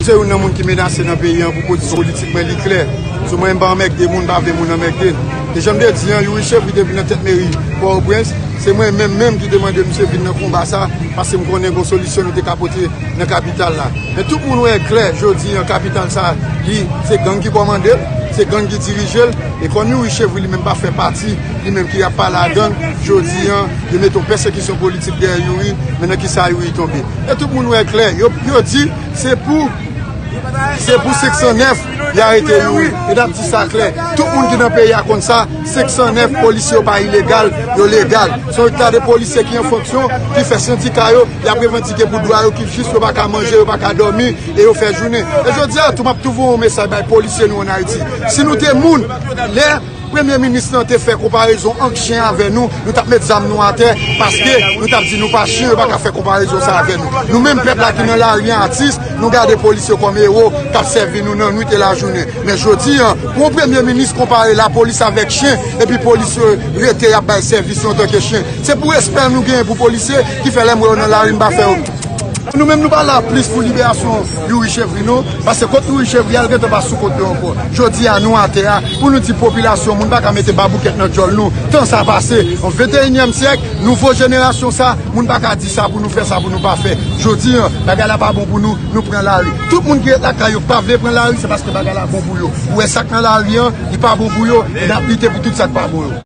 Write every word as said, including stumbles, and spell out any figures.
Se youn nan moun ki menase nan peyi an pou pozisyon politik mwen, li klè. Sou mwen, m pa anmègde moun, m pa vle moun anmègde. E jan m te di an, Youri Chevry te vin nan tèt meri Pòtoprens, se mwen menm menm ki te mande misye vin nan konba sa, paske m konnen gon solisyon nou te ka pote nan kapital la. Men tout moun wè klè, jodi an, kapital sa, li, se gang ki kòmande l, se gang ki dirije l, e kòm Youri Chevry li menm pa fè pati, li menm ki ap pale a gang, jodi an, yo mete yon pèsekisyon politik dèyè Youri, men nan kisa Youri tonbe? E tout moun wè klè, yo, yo di, se pou, se pou senk san nèf, y arete Youri. E n ap di sa klè. Tout moun ki nan peyi a konn sa, senk san nèf polisye yo pa ilegal, yo legal. Se yon ta de polisye ki an fonksyon, ki fè sendika yo, y ap revandike pou dwa yo ki jis, yo pa ka manje, yo pa ka dòmi, e yo fè jounen. E jodi a tou, m ap tou voye yon mesaj bay polisye nou ann Ayiti. Si nou te moun, lè Premye minis lan te fè konparezon ant chen avè nou, nou t ap met zam nou atè, paske nou t ap di nou pa chen, yo pa ka fè konparezon sa avè nou. Nou menm pèp la ki nan lari an, atis, nou gade polis yo kòm ewo k ap sèvi nou nan nwit e lajounen. Men jodi an, pou yon premye minis konpare lapolis avèk chen, epi polis yo rete y ap bay sèvis yo antanke chen. Se pou respè nou genyen pou polisye ki fè lè m wè yo nan lari m pa fè yo. Nou menm nou pa la plis pou liberasyon Youri Chevry non, paske kot Youri Chevry al gentan pa sou kont yo ankò. Jodi a nou atè a, pou nou di popilasyon, moun pa ka mete baboukèt nan djòl nou. Tan sa pase, an venteyinyèm syèk, nouvo jenerasyon sa, moun pa ka di sa pou nou fè, sa pou nou pa fè. Jodi an, bagay la pa bon pou nou, nou pran lari. Tout moun ki ret lakay yo pa vle pran lari, se paske bagay la bon pou yo. Ou wè sa k nan lari an, li pa bon pou yo, e n ap lite pou tout sa k pa bon yo.